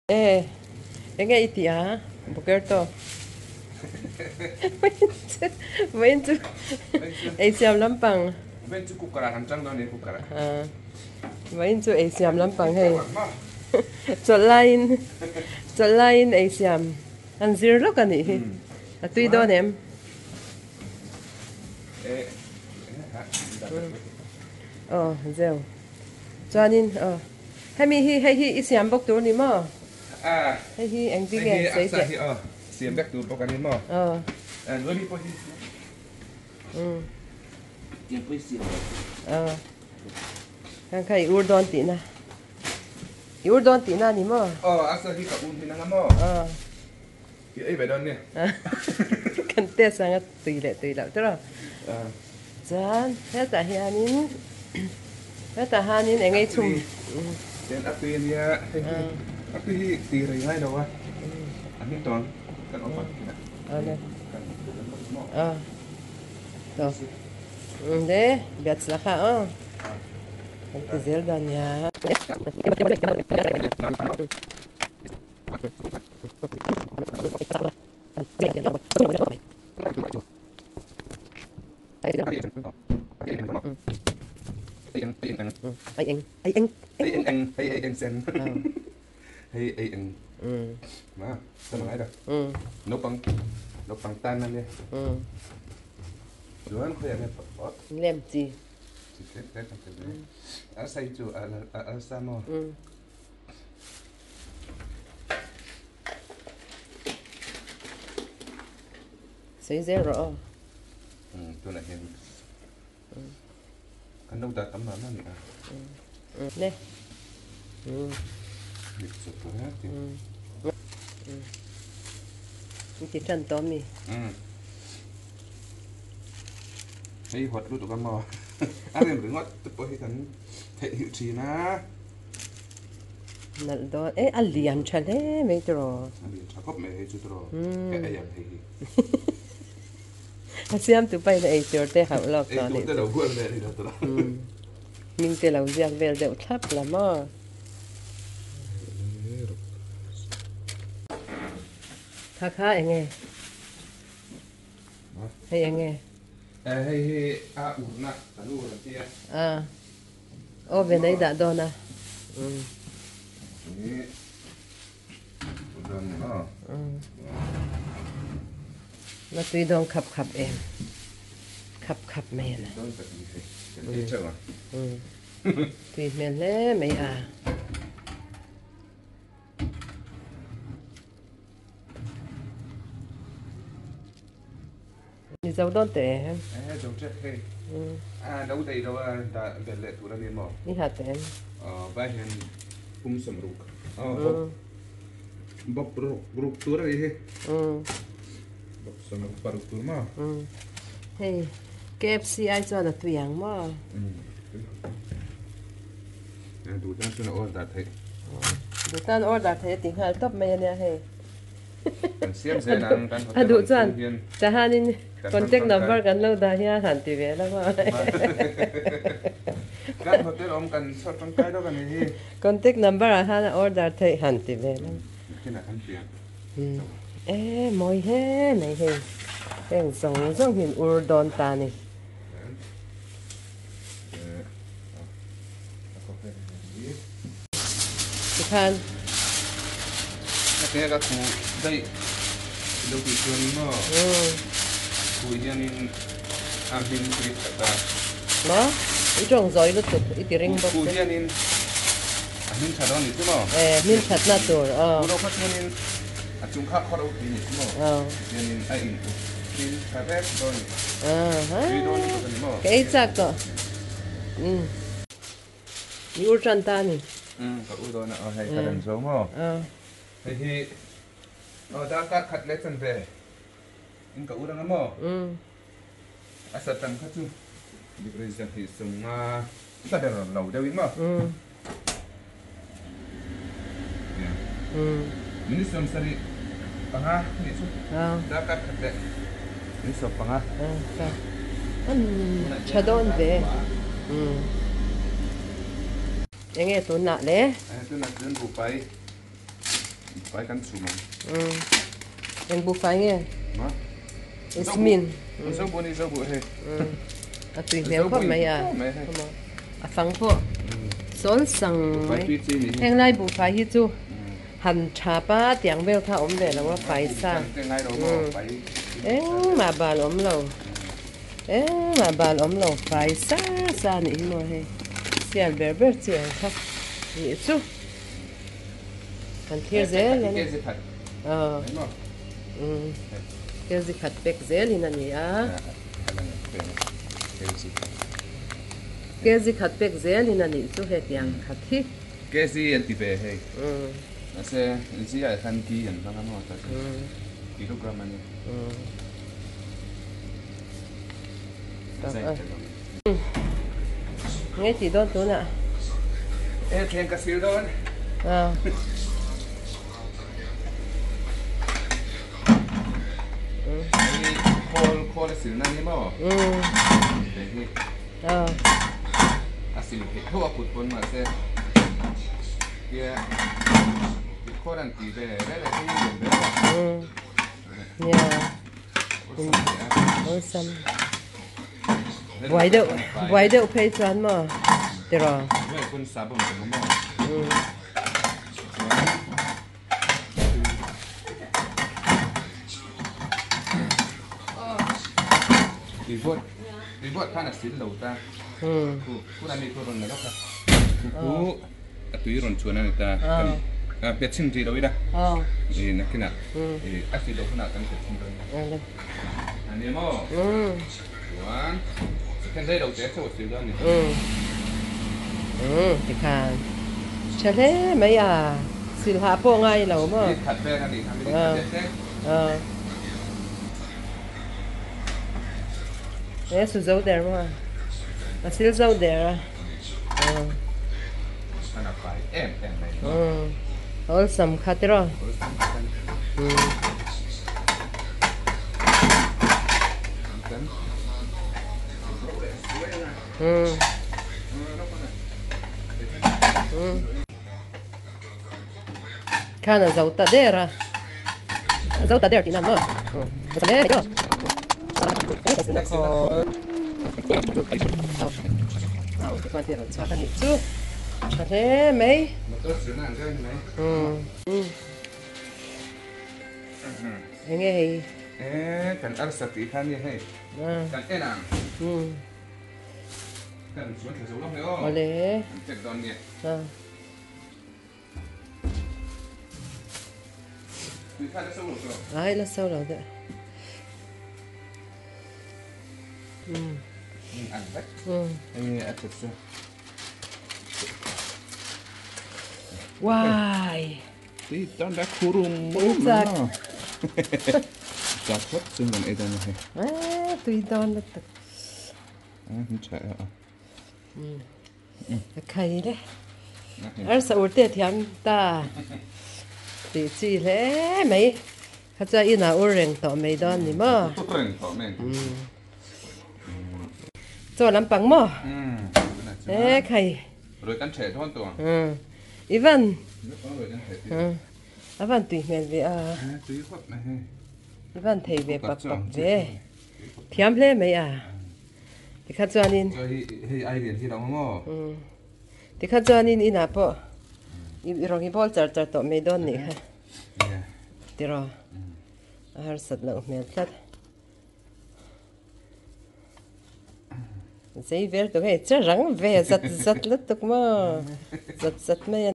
E, enge i tih a, Bukerto? Vawiin chu eisiam lampang. Vawiin chu cooker ah kan chang dawn e cooker ah. Vawiin chu eisiam lampang hei. Chawlh laiin chawlh laiin eisiam an zir lawk a nih hi. A tui dawn em? Aw, zeu. Chuanin aw hemi hi hei hi i siam bawk tur ni maw? A Hei hi engtin nge hei hi sawi a sa teh? hi aw siam vek tur bawk a ni maw? Aw. Nuai pawh hi tiang pawh hi siam vek. Aw khang kha i ur dawn tihna i ur dawn tihna a ni maw? Aw a sa hi ka ur hmin anga maw? Aw. I ei ve dawn nia. Kan test anga tui leh tui loh tawh. Chuan hetah hianin hetah hianin eng ei chhum. Chuan a tui ania hei hi a tui hi ti rei ngai lo a a hming tawn kan awm a kinah kan maw. Tawh le biatsla kha aw kan ti zel dawn nia. Ai eng ai eng ai eng eng hei ai eng sen hei ai eng ma ta ngai da naupang naupang tan na nia chuan khawi ah nge pot lem chi chi tlem tlem kan tel a sai chu a a sa maw Sawi zel rawh aw. Tunah hian kan lo dah tam mah mah a ni a. Le. Mix chawp tur a ti. I ti tan tawh mi. Hei huat lutuk a maw. A rem ringawt te pawh hi kan theihnghilh thin a. Nalh dawn e a lian tha hle mai tiraw. A lian tha khawp mai hei chu tiraw ka ei ang hei hi. A siam tu pahin a ei tur te hauh lawk tawh anih chu. Ei tur te lo hual ve anih dah tiraw. Hming te lo ziak vel deuh thlap la maw. Kha kha enge? Hei enge? Hei hi a urna kan ur an tia. Oven a i dah dawn a. La tui dawn khap khap em. Khap khap mai a na. Tui hmel hle mai a. Ni zo dawn teh em? Eh, zo tep hei. A lo daih lo a dah belh leh tur a ni maw? Ni hat em? Aw, vai hian pum sawm ruk. Aw, bawp bawp ruk ruk tur a ni hi. Bawp sawm ruk paruk tur maw? Hei, KFC ai chuan a tui ang maw? Duh tan chuan a order theih. Duh tan order theih a ti nghal tawp mai a nia hei. Kan siam zel ang kan A duh chuan tahanin contact number kan lo dah hian han ti ve la maw. Kan hotel awm kan chhuat tangkai deuh a ni hi. Contact number ah khan a order theih han ti ve la. Nakinah kan pian. E mawi hle mai hei. Heng zawng zawng hi an ur dawn ta a ni. Tikhan. Ka te ka khu daih lo tih chuan maw khu hianin a hming tui that a. Maw i tawng zawi lutuk i ti ring bawk che. Khu hianin a hming that a ni chu maw. E hming thatna tur aw. Khu lo kha chuanin a chung kha khaw ro thei ni chu maw. Hianin a in hming tha vek dawn ni. Tui dawn lutuk a ni maw. Ka ei chak tawh. I ur tan ta a ni. Umm ka ur dawn a aw hei ka rem zo maw. Hei hi aw darkar khat leh chan ve in ka ur anga maw. A sa tam kha chu degree zahnih sawmnga tla ber lo deuh in maw. Minute 75 anih chu darkar khat leh minute 15. Tha dawn ve. Enge tunah le? Tunah chuan buhpai. Buhfai kan chhum ang. Umm. Eng buhfai nge? Ma? Ismin. Zo bu ni zo bu hei. Umm. A tui hmel khawp mai a. A fang pawh sawn sang mai. Heng lai buhfai hi chu han tha pa tiang vel kha awm ve lo a faisa. Umm. Engmah bal awm lo. Engmah bal awm lo fai sa sa anih hi maw hei. Sial ber ber chi ang kha nih chu. Kan thlir zel a ni. Aw. Umm. Kezi khat pek zelin a ni a. Kezi khat pek zelin a nih chu hetiang khat hi. Kezi an ti ve hei. Mahse zia khan ki an hmang a maw ta chu. Kilogram a ni. Nge tih dawn tunah? E thleng ka sil dawn. Hei khawl khawl a sil na ni maw? Hei hi. A sil theih tho a kut pawn mahse tia khawl an ti ve rel a hei lian ber a. Nia. Awlsam. Buai deuh buai deuh phei chuan maw tiraw. Buai pawn sabawm ka hmu maw. Tui tui vawt khan a sil lo ta. Khu khu na mi khu rawn la lawk a. Khu khu a tui rawn chhuan a ni ta. Kan pe chhin rih lo ila. I nakinah i a sil loh hunah kan pe chhin dawn nia. A ni maw? Chuan second rei lo te chauh a sil dawn a ni. Tikhan tha hle mai a silha pawh ngai lo maw? Minute khat vel a ni kha minute khat leh tlem. He su zo der maw? A sil zo der a. An a fai em em mai maw? Awlsam kha tiraw? Awlsam khat a ni. Khan a zo ta der a. A zo ta der tih nan maw? Tha hle mai. Enge hei? E kan arsa tih kha nia hei. Kan en ang. Kan chuan thla zo lo hei aw. Awle. Kan check dawn nia. Tui kha la so lo tawh. Ai la so lo deuh. An vek. Hei a that chu. Wai. Tui tan da khurum rum Chak. Chak phawt chu kan ei dawn a hei. Tui dawn lutuk. A tha a. A khai le. Arsa ur te thiam ta tih chi hle mai. Kha chuan inah ur reng tawh mai dawn ni maw? Ur reng tawh mai. Chaw lampang maw? E khai. Rui kan theh dawn tawh. Ivan. Avan tui hmel ve a. Tui khawp mai hei. Ivan thei ve pap pap ve. Thiam hle mai a. Tikha chuanin. Chaw hi hei ai lian hi lo maw? Tikha chuanin inah pawh i rawn i bawl char char tawh mai dawn nih kha. Tiraw? A harsat loh hmel tlat. Zei vel tuk hei che rang ve zat zat lutuk maw? Zat zat mai a.